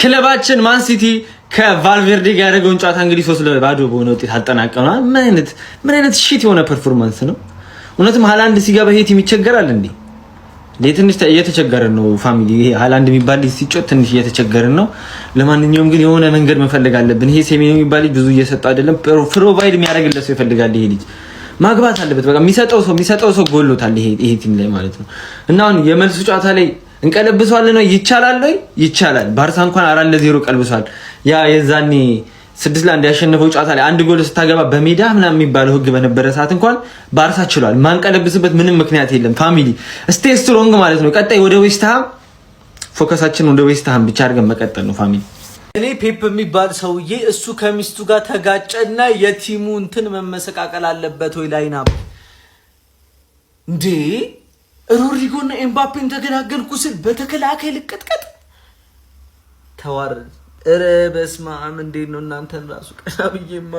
ክለባችን ማን ሲቲ ከቫልቬርዴ ጋር ያደረገውን ጨዋታ እንግዲህ 3-0 በሆነ ውጤት አጠናቀናል። ምን አይነት shit የሆነ performance ነው? እውነትም ሃላንድ ሲገባ ይሄ team ይቸገራል እንዴ? ትንሽ እየተቸገረን ነው family። ይሄ ሃላንድ የሚባል ልጅ ሲጮት ትንሽ እየተቸገረን ነው። ለማንኛውም ግን የሆነ መንገድ መፈለግ አለብን። ይሄ ሴሜንዮ የሚባል ልጅ ብዙ እየሰጠው አይደለም። Provide የሚያደርግለት ሰው ይፈልጋል። ይሄ ልጅ ማግባት አለበት። በቃ የሚሰጠው ሰው ጎሎታል ይሄ team ላይ ማለት ነው። እና አሁን የመልሱ ጨዋታ ላይ እንቀለብሰዋለን ወይ? ይቻላል ወይ? ይቻላል። ባርሳ እንኳን 4-0 ቀልብሷል። ያ የዛኔ 6-1 ያሸነፈው ጨዋታ ላይ አንድ ጎል ስታገባ በሜዳ ምናምን የሚባለው ህግ በነበረ ሰዓት እንኳን ባርሳ ችሏል። ማንቀለብስበት ምንም ምክንያት የለም። Family, stay strong ማለት ነው። ቀጣይ ወደ ዌስትሃም focus ኣችን ወደ ዌስትሃም ብቻ አድርገን መቀጠል ነው family። እኔ ፔፕ የሚባል ሰውዬ እሱ ከሚስቱ ጋር ተጋጨና የ team ኡ እንትን መመሰቃቀል አለበት ወይ? Line up እንዴ? ሮድሪጎና ኤምባፔን ተገላገልኩ ስል በተከላካይ ልቀጥቀጥ ተዋረድ። ኧረ በስመ አብ! እንዴት ነው እናንተን ራሱ ቀና ብዬማ?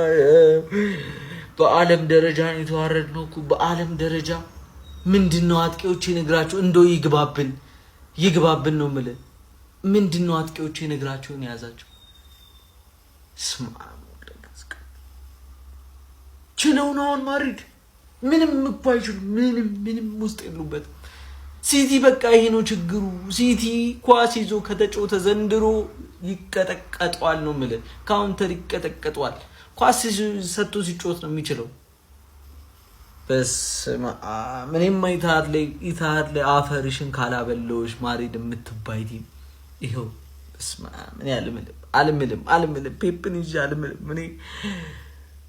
በዓለም ደረጃ ነው የተዋረድነው እኮ በዓለም ደረጃ። ምንድን ነው አጥቂዎች ነግራቸው እንደው ይግባብን ይግባብን ነው የምልህ። ምንድን ነው አጥቂዎች ነግራቸውን የያዛቸው? ስማ፣ ችለው ነው አሁን ማድሪድ ምንም እኮ አይችሉም። ምንም ምንም ውስጥ የሉበትም። ሲቲ በቃ ይሄ ነው ችግሩ። ሲቲ ኳስ ይዞ ከተጫወተ ዘንድሮ ይቀጠቀጠዋል ነው የምልህ። Counter ይቀጠቀጠዋል። ኳስ ሰጥቶ ሲጫወት ነው የሚችለው። በስመ አብ! እኔማ ኢትሃድ ላይ አፈርሽን ካላበላሁሽ ማድሪድ የምትባይ team ይኸው። በስመ አብ! እኔ አልምልም አልምልም አልምልም። ፔፕን ይዤ አልምልም እኔ።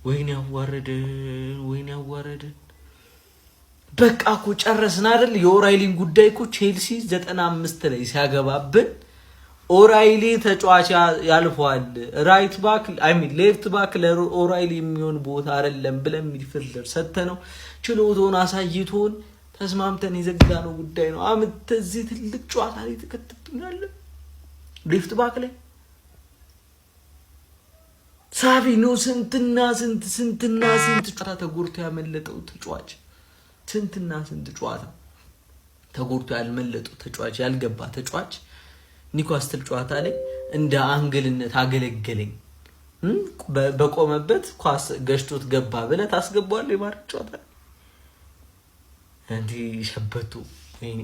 ወይኔ አዋረድን፣ ወይኔ አዋረድን። በቃ እኮ ጨረስን አይደል? የኦራይሊን ጉዳይ እኮ ቼልሲ 95 ላይ ሲያገባብን ኦራይሊ ተጫዋች ያልፈዋል። Right back, I mean left back ለኦራይሊ የሚሆን ቦታ አይደለም ብለን midfielder ሰተነው ችሎታውን አሳይቶን ተስማምተን የዘጋነው ጉዳይ ነው። አምጥተህ እዚህ ትልቅ ጨዋታ ላይ ትከትብኛለህ left back ላይ ሳቪኖ ስንትና ስንት ስንትና ስንት ጨዋታ ተጎድቶ ያመለጠው ተጫዋች፣ ስንትና ስንት ጨዋታ ተጎድቶ ያልመለጠው ተጫዋች፣ ያልገባ ተጫዋች ኒውካስትል ጨዋታ ላይ እንደ angle ነት አገለገለኝ። በቆመበት ኳስ ገጭቶት ገባ ብለህ ታስገባዋለህ። የማድረግ ጨዋታ እንዲህ ሸበቱ። ወይኔ፣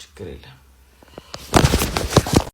ችግር የለም።